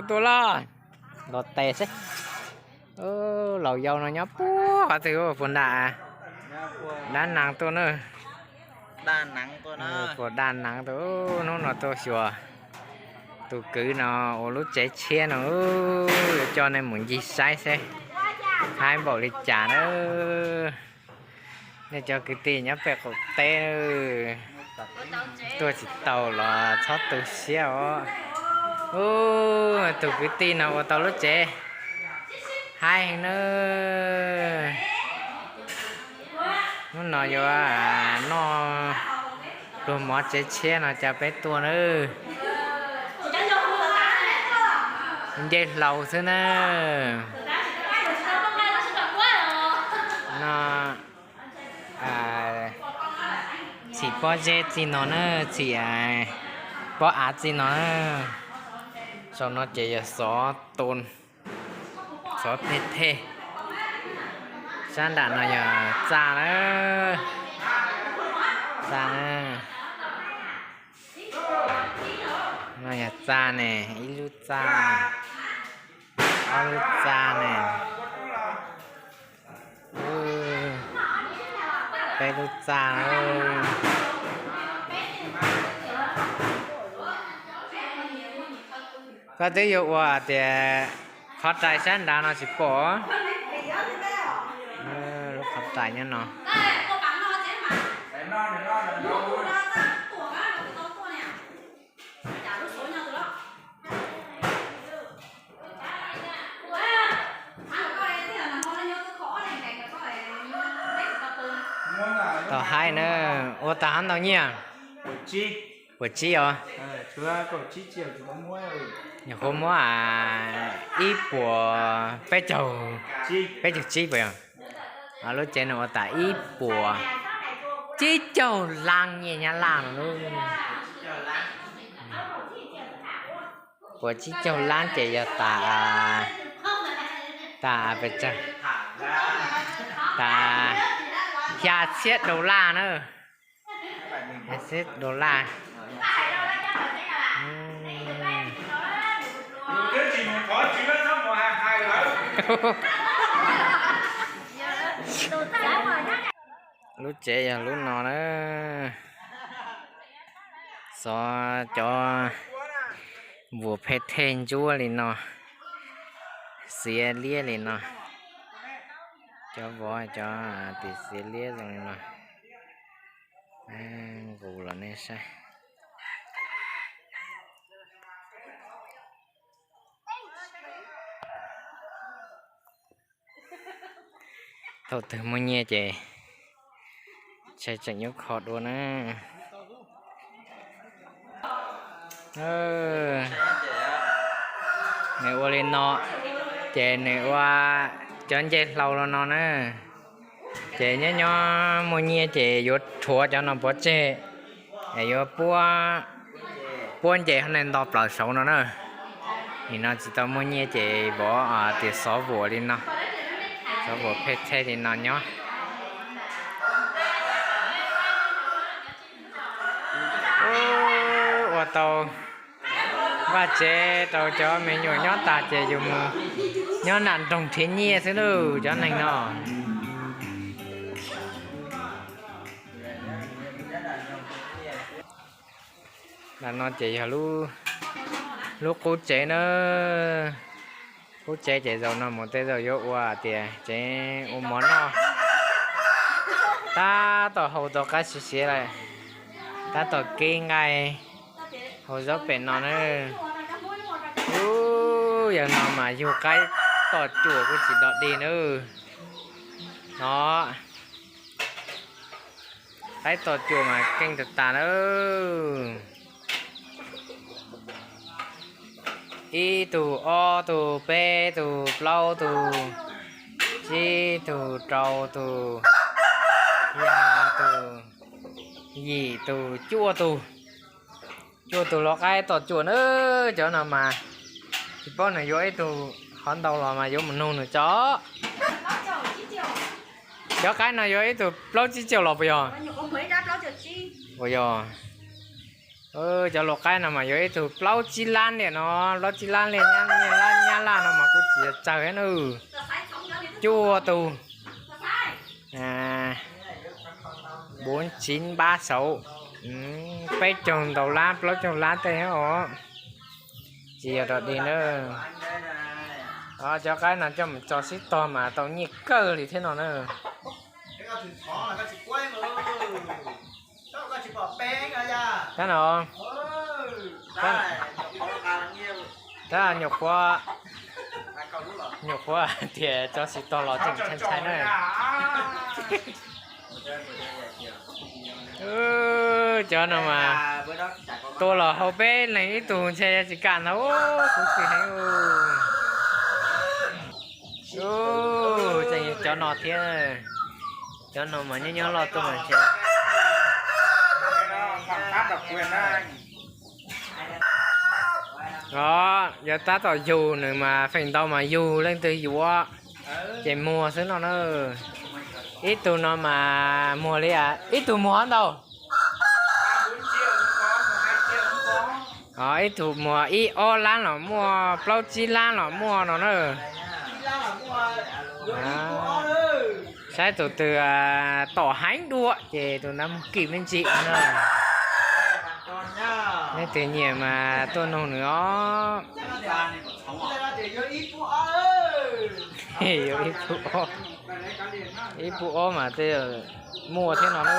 Tuaj los, los tes xwb. Laus yau no nyob puag qhov twg puas nram Dab Nees tuaj na. Puag Dab Nees tuaj, hnub no tuaj xyuas tus kwv no ua lub tsev tshiab no, yuav coj nej mus ncig saib seb haib npaum li cas na. Nej cov kwv tij nyob pem qaum teb, tuaj tsis tau los txhob tu siab os. Ub, tus kwv tij no ua tau lub tsev haib heev na. Hnub no yuav noj pluag mov tsev tshiab no cas peb tuaj na. Nce hlau xwb na. No, txhim pob zeb txij no na, txhim pob av txij no na. Saum no ces yog xov, xov thej thej. Sab nram no yog txaj na, txaj na. No yog txaj ne, ib lub txaj, ob lub txaj ne, peb lub txaj. Koj twb yuav ua tias qhov rais sab nrad no tsis pom. Lub qhov rais nyob no. Tau haib na, ua tag hab ntau nyiaj? Puas tsib os? Nyuam qhuav muab ib puas peb caug, peb caug tsib puas yog? Lub tsev no ua tas ib puas tsib caug lab nyiaj Nyab Laj no. Puas tsib caug lab ces yog tas, tas pes tsawg, tas xya txhiab dollar na. Xya txhiab dollar. Lub tsev yog lub no na. Xov cov vuas phe thej ntsuab li no, xiav liab li no, cov vov cov tim xiav liab zoo li no. Nqus los nej saib. Thaum twg muaj nyiaj ces tseem nyuaj kho dua na. Nws ua li no, ces nws ua cov nce hlau los no na. Ces nyob nyob muaj nyiaj ces yuav rhuav cov no pov tseg, es yuav puab nce hauv no nto plaws saud no na. Nim no tsis tau muaj nyiaj ces vov tias xov vuas li no, xov vuas phe thej li no nyob. Ua tau vaj tsev rau cov me nyuam nyob tas ces yus mus nyob nram nroog nrhiav nyiaj xwb lauj cov neeg no. Ntawm no ces yog lub qub tsev na. Qub tsev ces zaum no mus tej zaum yuav ua tias tsev ua mov noj. Tab tom hau tau qaib siav siav lawm, tab tom kib nqaij hau zaub pem no na. Ub, yawg no mas yug qaib tom cuam kuj tsis dog dig na. No, qaib tom cuam mas keej tas tas na. Ib tug, ob tug, peb tug, plaub tug, tsib tug, rau tug, xya tug, yim tug, cuaj tug. Cuaj tug los qaib tom cuam na. Cov no mas tsis paub nws yuav ib tug qhov ntau los mas yuav mus nug nws tso. Cov qaib no yuav ib tug plaub tsib caug los puas yog? Puas yog? Cov laus qaib no mas yuav ib tug plaub tsib lab liaj no, plaub tsib lab liaj, nyab laj no mas kuj tsis yog tsawg na. Cuaj tus, bốn chín ba sáu, peb caug ntau lab plaub caug lab tej os. Tsis yog rau dig na. Cov qaib no coj mus tso sib tog mas tau nyiaj kawg li thiab no na. Tab no, tab nyuam qhuav, nyuam qhuav tias tso sib tog los tseem ntshai ntshai na. Cov no mas tua los hau peb leeg ib tug ntshe tsis kam ntag, khuv xim heev. Tseem yog cov no thiab, cov no mas nyob nyob loj tuaj mas ntshe. Os, yuav tab tom yug nws mas feem ntau mas yug leej twg yuav ces muag xwb no na. Ib tug no mas muag li, ib tug muag ntau. Ib tug muag ib ob lab los muaj, plaub tsib lab los muaj no na. Saib tus twg tom heev dua ces tus ntawd muag kim me ntsis na. Leej twg nyiam mas tuaj nug nws os. Yuav ib pub ob, ib pub ob mas tej muaj thiab no na.